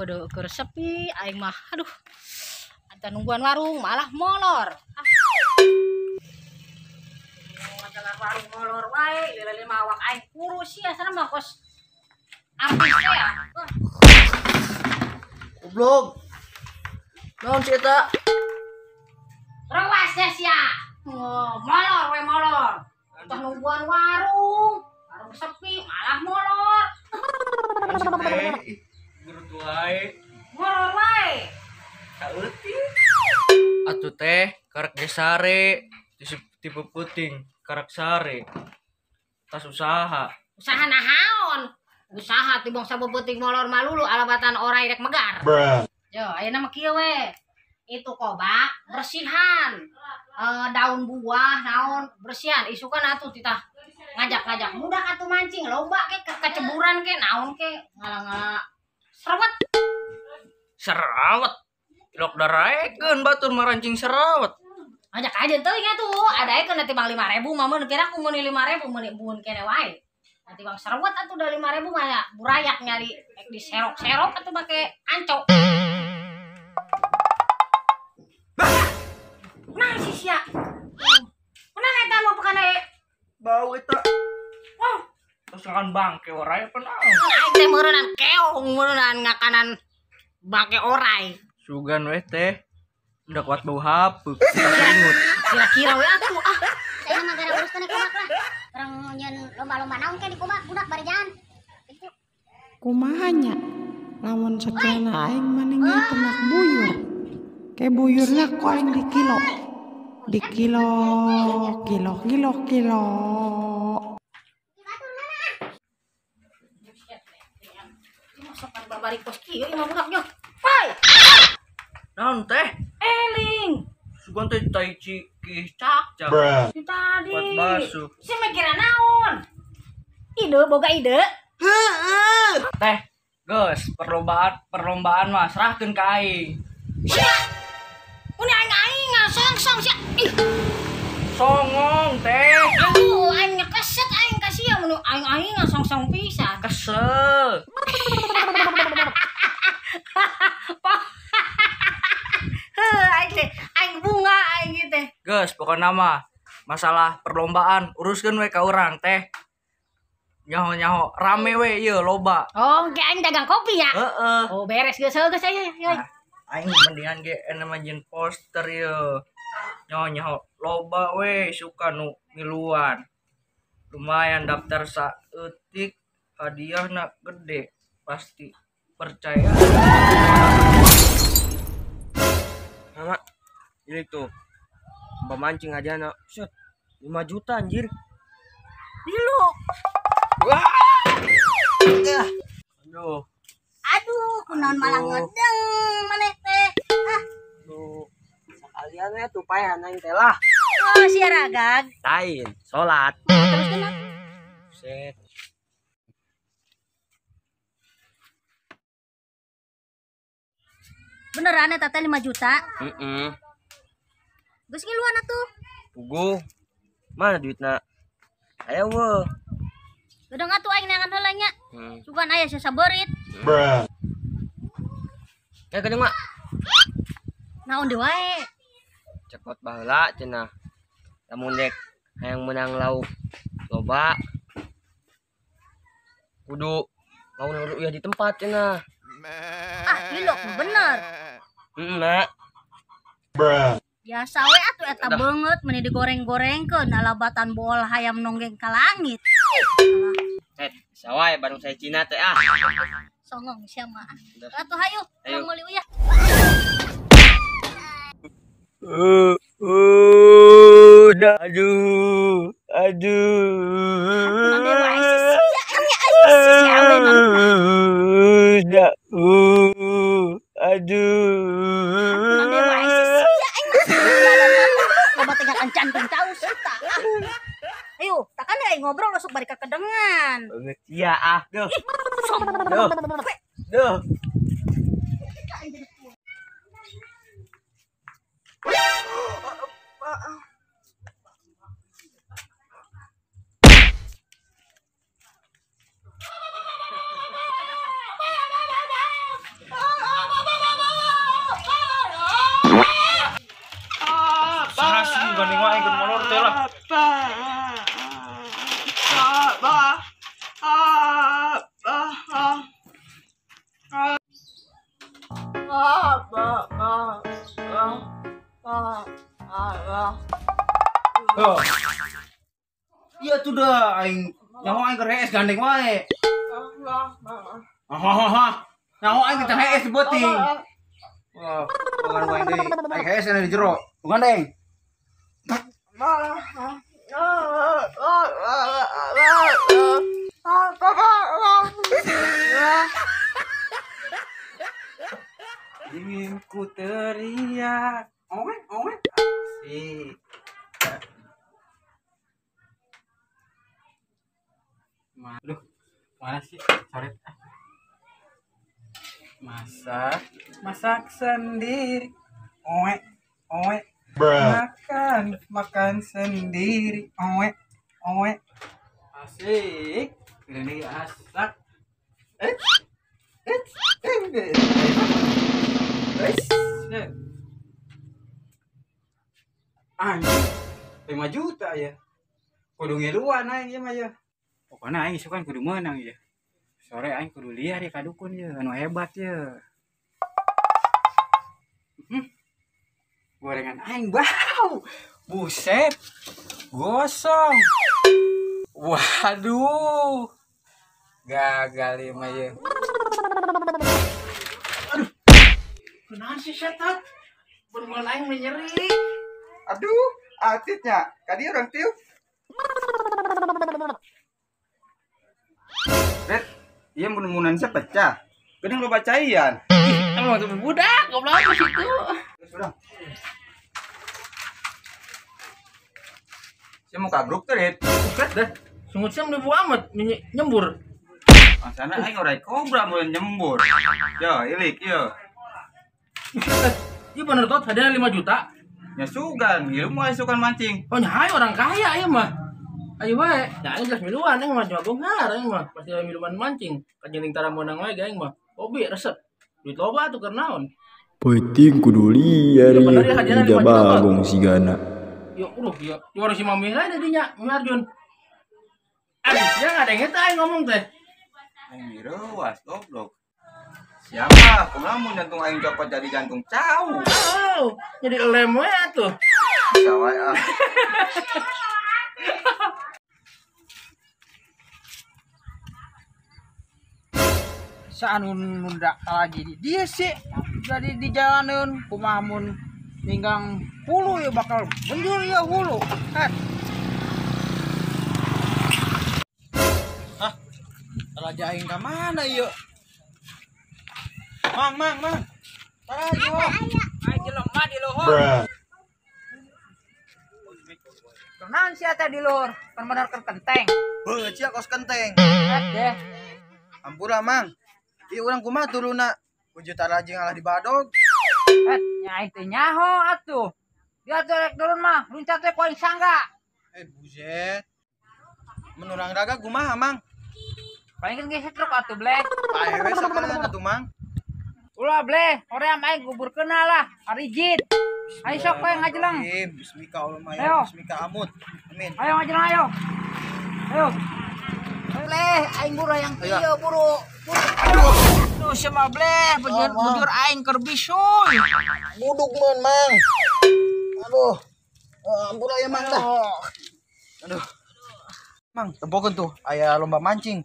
Aduh, keur sepi aing mah. Aduh. Anta nungguan warung malah molor. Ah. Ngajalan warung molor wae, leuleun mah awak aing kurus sia sana mah kos artis ya. Goblok. Naon si eta? Rawas sia. Oh, molor we molor. Tah nungguan warung, warung sepi malah molor. Guru wae. Molor wae. Saeutik. Atuh teh karek ge sare, tipe puting karek sare. Tas usaha. Usaha nahaon? Usaha tibang sabeupeting molor malulu alabatan orai rek megar. Yo, ayeuna mah kieu we. Itu kobak bersihan. Daun buah naon bersihan isukan atuh titah ngajak-ngajak budak atuh mancing lomba ke keceburan ke naon ke ngala-ngala serawat. Serawat. Ilok daraekeun batur marancing serawat. Ngajak aja teuing atuh, adaekeun nanti bang 5.000 mah mun pira ku meuni 5.000 meuni buun kene wae. Nanti bang serawat atuh da 5.000 mah burayak nyari diserok-serok atuh make ancok. Nah si sia. Kunaon eta mau pekan deui? Bau eta. Oh, terus ngakan bangke orai apa naon? Aing teh meureunnan keong meureunnan ngakanan bangke orai. Sugan we teh. Udah kuat bau hapeuk, ingut. Kira-kira we atuh ah. Saya mah gara uruskeun kobak lah. Urang nyeun lomba-lomba naon ke di kobak budak barejan. Kumaha nya? Lamun sakiana aing maninggal ternak buyur. Ke buyurna ku aing di kilo. Di kilo, kilo, kilo, kilo. Masakan babari kos kieu ieu mah budak nya. Woi. Naon teh? Eling. Sugan teh tai cikih cak-cak. Si tadi. Buat basuh. Si mikiran naon? Ide boga ide. Heeh. Teh, geus perlombaan mah serahkeun ka aing. Sia. Mun aing aing ngasongsong sia. Ih. Songong teh. Aduh, aing keset aing ka sia mun aing aing ngasongsong pisan. Kesel. Heuh, aing teh aing bunga aing teh. Geus pokona mah masalah perlombaan uruskeun we ka urang teh. Nyaho-nyaho rame we ieu loba. Oh, ge aing dagang kopi ya? Heeh. Oh, beres geus heuh geus aya. Nah, aing mendingan ge ena mah poster ieu. Nyaho-nyaho loba we suka nu ngiluan. Lumayan daftar saeutik hadiahna gede pasti percaya. Mama, ini tuh lomba mancing aja nak. Set, 5 juta anjir. Dilu. Wah. Aduh. Aduh, kunaon malah ngedeng maneh teh. Ah. Aduh. Sekalian we tuh paehan aing teh lah. Oh, sia ragag. Lain, salat. Terus kenapa? Set. Beneran eta teh 5 juta? Heeh. Geus ngiluan atuh. Puguh. Mana duitna? Aya weuh. Gedeng atuh aing neangan heula nya. Sugan aya sesa beurit. Bruh. Ya gedeng mak. Naon deui wae? Cekot baheula cenah. Lamun dek hayang menang lauk loba kudu mau ru'yah di tempat cenah. Ah, ilok bener. Heeh, Mak. Bruh. Biasa we atuh eta beungeut meuni digoreng-gorengkeun alabatan bool hayam nonggeng ka langit. Eh, sawai bareng saya Cina teh ah. Songong sia mah. Atuh hayu, urang meuli uyah. Aduh, aduh. Mane wae si sia ayo si awe Aduh. Mane wae si sia aing mah. Loba tinggal jantung tahu sih tah. Ayo, takkan aing ngobrol masuk bari kakedengan. Banget sia ah, duh. Duh. Duh. gandeng wae keur molor teh lah. Oh. Iya tuh dah aing nyaho aing keur hees gandeng wae. Hahaha. Nyaho aing teh hees beuting. Wah, bukan wae deui. Aing hees di jero. Gandeng. Ingin ku teriak. Owe, owe. Si. Aduh, mana sih? Sorry. Masak, masak sendiri. Owe, owe. Makan, makan sendiri. Owe, owe. Asik. Ini asak. Eh, eh, eh. Anjing, 5 juta ya. Kudu ngiluan aing ieu mah ya. Pokoknya aing isukan kudu menang ya. Sore aing kudu liar ya kadukun ya, anu hebat ya. Gorengan aing bau. Buset. Gosong. Waduh. Gagal ieu mah ya. Aduh. Kunaon sih setan? Bermul aing nyeri. Aduh, atitnya. Kadi orang tiup. Red, iya mun-munan saya pecah. Geuning loba caian. Emang tuh budak, goblok ke situ. Sudah. Saya mau kagruk teh, Red. Buset deh. Sungut saya menipu amat, nyembur. Masana aing orai kobra mun nyembur. Yo, ilik yo. Iya bener tot, hadiahnya 5 juta. Ya sugan, ngilu mah sukan mancing. Oh nyai orang kaya ieu mah. Ayo wae, ya aing geus miluan aing mah cuma bonghar aing mah. Pasti miluan mancing. Kanjening tara meunang wae aing mah. Hobi resep. Duit loba atuh keur naon. Peuting kudu liar ieu bagong sigana. Ya udah ya, juara si Mami lain dinya, Mami Arjun. Aduh, ya enggak ada yang eta aing ngomong teh. Aing mirewas goblok. Siapa? Kumaha mun jantung aing copot jadi jantung cau. Oh, jadi lem we atuh. Sawai ah. Saanu nunda lagi di dia sih jadi di jalanan kumaha mun ninggang hulu ya bakal benjur ya hulu. Kan. Hah? Raja aing ka mana ieu? Mang, mang, mang. Tara yo. Ai jelema di luhur. Kenaon sia teh di luhur? Kan bener keur kenteng. Heuh, sia kos kenteng. Deh. Ampura, Mang. Ieu urang kumaha turunna? Puju taraji ngalah di badog. Eh, nya aing teh nyaho atuh. Dia teh rek turun mah, luncat teh ku aing sangga. Eh, buset. Mun urang raga kumaha, Mang? Paling kan geus truk atuh, Bleh. Pae we sakalian atuh, Mang. Ulah bleh, hoream aing guburkeun lah, arijit. Ayo sok we ngajeleng. Bismika Allahumma bismika amut. Amin. Ayo ngajeleng ayo. Ayo. Bleh, aing buru yang kieu buru. Aduh, tuh sia mah bleh, bujur aing keur bisuy. Buduk mun, Mang. Aduh. Ampura ya, Mang dah. Aduh. Mang, tempokeun tuh aya lomba mancing.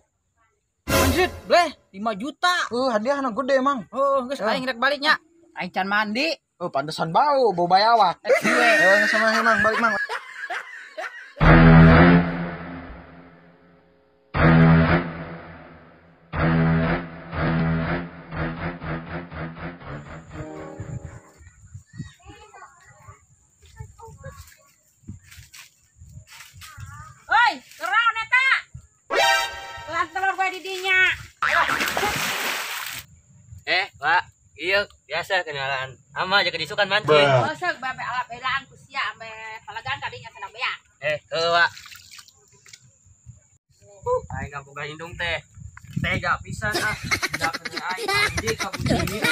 Anjrit, bleh, 5 juta. Hadiahna gede, Mang. Oh, geus aing rek baliknya. Aing can mandi. Oh, pantesan bau, bau bayawak. Eh, sama Mang, balik, Mang. Oi, keraon eta. Kelan telur bae di dinya. Eh, Pak, iya biasa kenalan. Ama aja kedisukan mancing. Oh, sok bae ala belaan ku sia ame palagan kadinya cenah bea. Eh, heuh, Pak. Aing kaboga indung teh. Tega pisan ah. Dapetnya aing anjing ka bumi.